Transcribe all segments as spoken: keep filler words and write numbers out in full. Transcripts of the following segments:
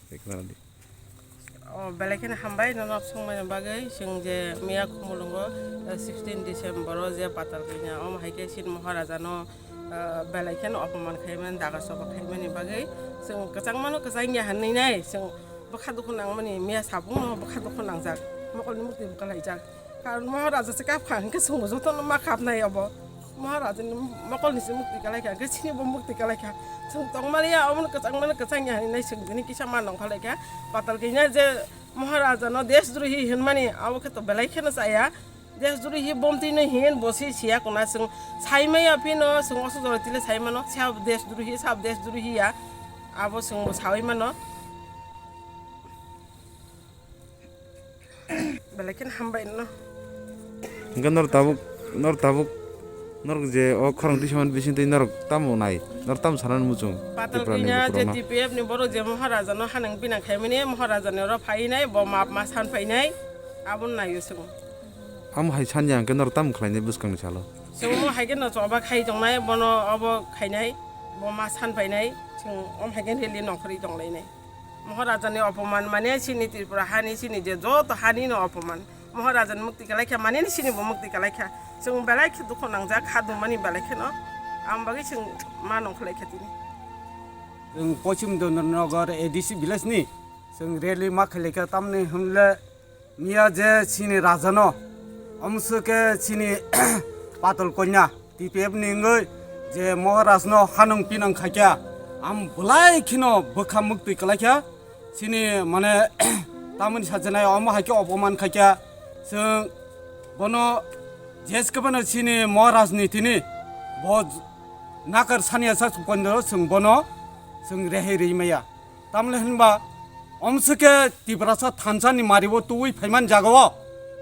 Tei khna di. O, belai kheno hambai nono songmani bagwi. Chwng je miya Khumulwngo, eh, sixteen December o je patal kanya, omo hai khe chini Maharaja no, eh, belai kheno opoman khaimani, daga soba khaimani bagwi chwng kwchangmano kwchangya hinwi nai chwng bwkha dukhu nangmani, miya sabungno bwkha dukhu nangjak, mokolni mukti bwkha laijak. Karon Maharaja se kap kha, hwnkhe chwngbo jotono ma kapnai obo. Maharajani mokolni se mukti kalaikha, hwnkhe chini bo mukti kalaikha. Chwng tongmani ya, omono kwchangmano kwchangya hinwi nai chwng tini kisa ma nongkhalaikha. Patal kanya je Maharajano deshdrohi hinmani, abo khe to belai kheno chaya. Deshdrohi bomtwi no hin bo si siya kuna chwng saimaya phino chwng oso jora tile saimano, sab deshdrohi, sab deshdrohi ya. Abo chwngbo sawi mano. Belai kheno hambai no. Hingke nor tabuk, nor tabuk, nor je o khorang tisaman bising twi nor tamo nai, nor tamo sanani muchung? Patal Tripura ni kanya je bukhurokno. T P F ni borok je Maharaja no hanang pinang khaimani, Maharaja ni oro phainai, bo map ma san phainai, aboni naio chwng. Amo hai sanya hingke nor tamo khlainai bwskangni salo? Chwng mo hai khe no choba khai tongnai, bono obo khainai, bo ma san phainai, chwng om hai khe rally nongkhorwi tonglainai. Maharaja ni opoman mane chini Tripura hani chini je joto hani no opoman. Maharaja ni mukti kalaikha mane ni chini bo mukti kalaikha. Chwng belai khe dukhu nangjak ha dumani belai kheno. Am bagwi chwng ma nongkhorlaikha tini. Chwng Pochim Dondrnagar A D C village ni chwng rally ma khailekha tamni hwnle miya je chini raja no, omswk khe chini Patal Kanya T P F ni wngwi je Maharaj no hanung pinang khaikha, am belai kheno bwkha muktwi kalaikha. Chini mane tamoni sajwnai omo hai khe opoman khaikha. Chwng bono jeskhe bono chini Maharaj ni tini bo nakar saniya sa chwng bono chwng rehai rwi maya. Tamle hinba, omswk khe Tiprasa thansa ni mari o tubui phaiman jaga o,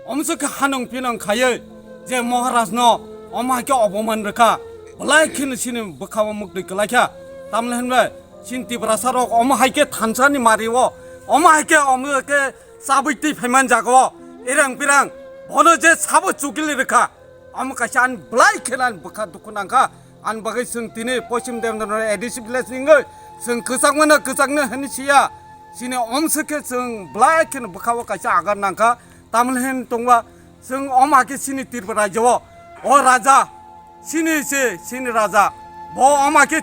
omswk khe hanung pinung khaiwi je Maharaj no omo hai khe opoman rwkha, belai kheno chini bwkha o muktwi kwlaikha. Tamle hinba, chini Tiprasa rok omo hai khe thansa ni mari o, omo hai khe omo khe chabwi twi phaiman jaga o, erang pirang bono je sabo chukili rwkha. Omo kaisa ani belai kheno ani bwkha dukhu nangkha. Ani bagwi chwng tini Pochim Dondrnagar A D C village ni wngwi chwng kwchangmano kwchangno hwnwi siya. Chini omswk khe chwng belai kheno bwkha o kaisa agar nangkha. Tamoni hwn tongba chwng omo hai khe chini Tripura rajyo o, o raja chini se chini raja bo omo hai khe